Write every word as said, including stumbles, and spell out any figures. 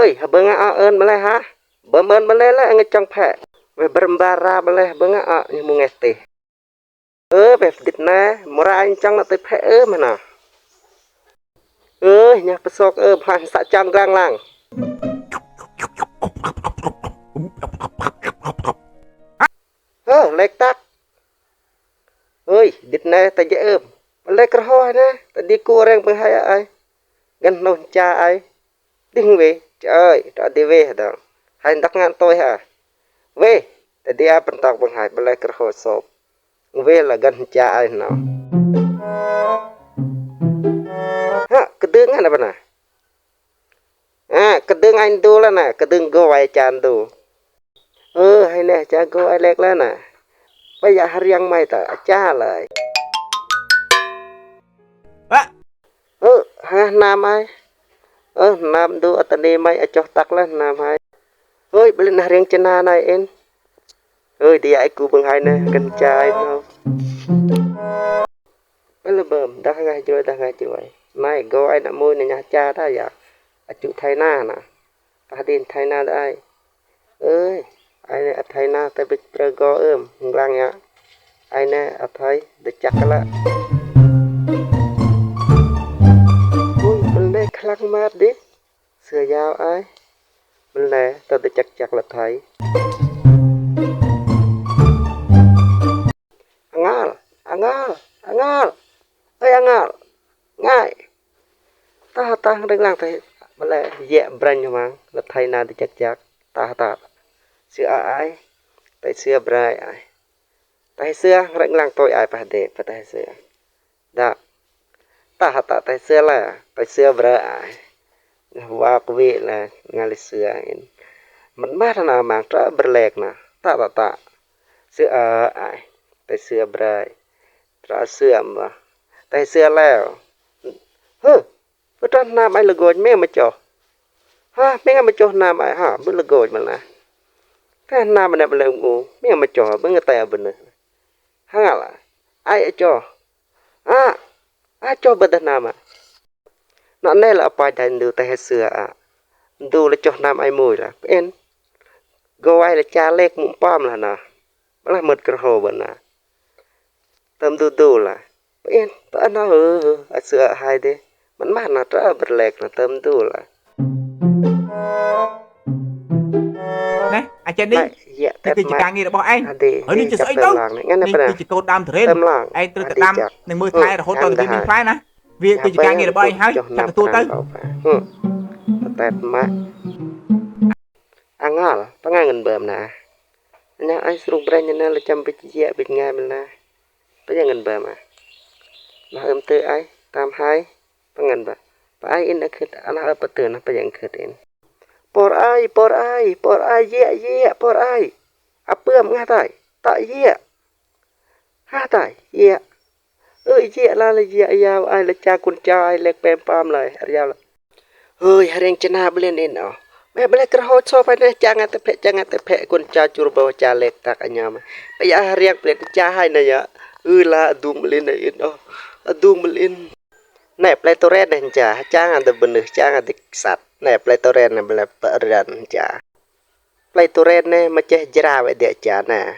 Ơi, hbơnga o ơn mlei ha. Bơm ơn mlei le ngă chăng phe. Weh brơmbara mlei hbơnga o ñu mŭ ngeh tih. Ơ, weh pdit ne, mura anh chăng nă tih phe ơ mna. Ơ, ñu pơsok ơ, bhang sa chăng grang lang. Ơ, lek tak. Ơi, dit ne ta jĕ ơm. Lek rho ne, ta di ku reng pơhai ai. Găn nô cha ai. Ding weh, cha ơi, ta di weh dong. Hai ndak ngan tôi ha. Weh, ta di a pơntâk pơhai, lek rho sop. Weh la găn cha ai no. Ha, kdơ̆ng ngan apa na? A, kdơ̆ng ai ndu la na, kdơ̆ng gô ai cha ndu. Ơ, hai ne cha gô ai lek la na. Pă ya hriăng mai ta, a cha lai. Ơ, ha hnam ai. Ơ, hnam ndu atani mai, a choh tak la hnam ai. Ơi, blen hriăng chena nai in. Ơi, di ai ku bơnghai ne, găn cha ai no. Bel bơm, dah ngai jroi, dah ngai jroi. Nai, gô ai nă mui nă ña cha ta ya. A chu thai na na. Pah din thai na da ai. Ơi, ai ne a thai na ta bit prơ gô ơm, nglang ya. Ai ne a thai, da chak la. Ui, bel ne khlang mat di. Sưa yao ai. Bel ne, ta da chak chak la thai. Angal, angal, angal. Ơi angal. Ngai. Ta ta reng lang ta. Bel ne, yek branh mang. La thai na da chak chak. Ta ta. Sưa ai. Ta sưa brai ai. Ta sưa reng lang tôi ai pah de, pah ta sưa. Da. Ta ta ta sưa la, ta sưa brai ai. Wa kwi la, ngali sưa in. Măt măt na mang tra berlek na. Ta ta ta. Sưa ai. Ta sưa brai. Tra sưa ma. Ta sưa leo. Huh. Bơ tra hnam ai lơ goj me ma choh. Ha, me nga ma choh hnam ai ha, bơ lơ goj ma la. Ta hnam ne bơ lơ ngu, me nga ma choh, bơ nga ta bơ ne. Ha nga la. Ai a choh. A, a choh bơ ta hnam a. Nă ne la apa jai ndu ta he sưa a. Ndu la choh hnam ai mui la. En. Gô ai la cha lek mŭ pam la na. Bơ la mơ̆t krho bơ na. Tơm du du la. Pin, pă na ơ, a sưa hai de. Măn mă na tra berlek na tơm du la. Nè, a chè đi. Nè, yă, đi tep kơ mă. Ka ngir ƀoh ai. A de, ơi, đi de, chè sơi tơm lang, nè, ngăn đi, nè, đi chè tô đam thrin. Tơm lang. Ai, trơ tơm đam, nè, mơ thai, ră hô tô đi, đi, đi, phai na. Vì kơ chè ka ngir ƀoh ai, hai, chè tô tơm. Tep mă. Angal, pă ngăn ngăn bơm na. Nă ai sruk brên nă la chăm bit yă bit ngai mel na. Pă ya ngăn bơm a. Nă ưm tơ ai, tam hai. Pă ngăn bơm. Pă ai in a khit, ana ơ pă tơ na pă ya ngăn khit in. Por ai, por ai, por ai, yă, yă, por ai. A pơm ngă tai. Ta yă. Ha tai, yă. Ơi, yă la la yă yao ai la cha kun cha ai lek pem pam lai, ar yao la. Ơi, hring chena blen in o. Me blen krho so pa ne chang ate phe, chang ate phe kun cha chur bo cha lek tak anyam. Pă ya hring blen cha hai na ya. Ơi la adung blen in o. Adung blen. Ne plei toren ne cha, chang ate beneh, chang ate sat. Ne plei toren ne blen peran cha. Plei toren ne mă cheh jra we de cha ne.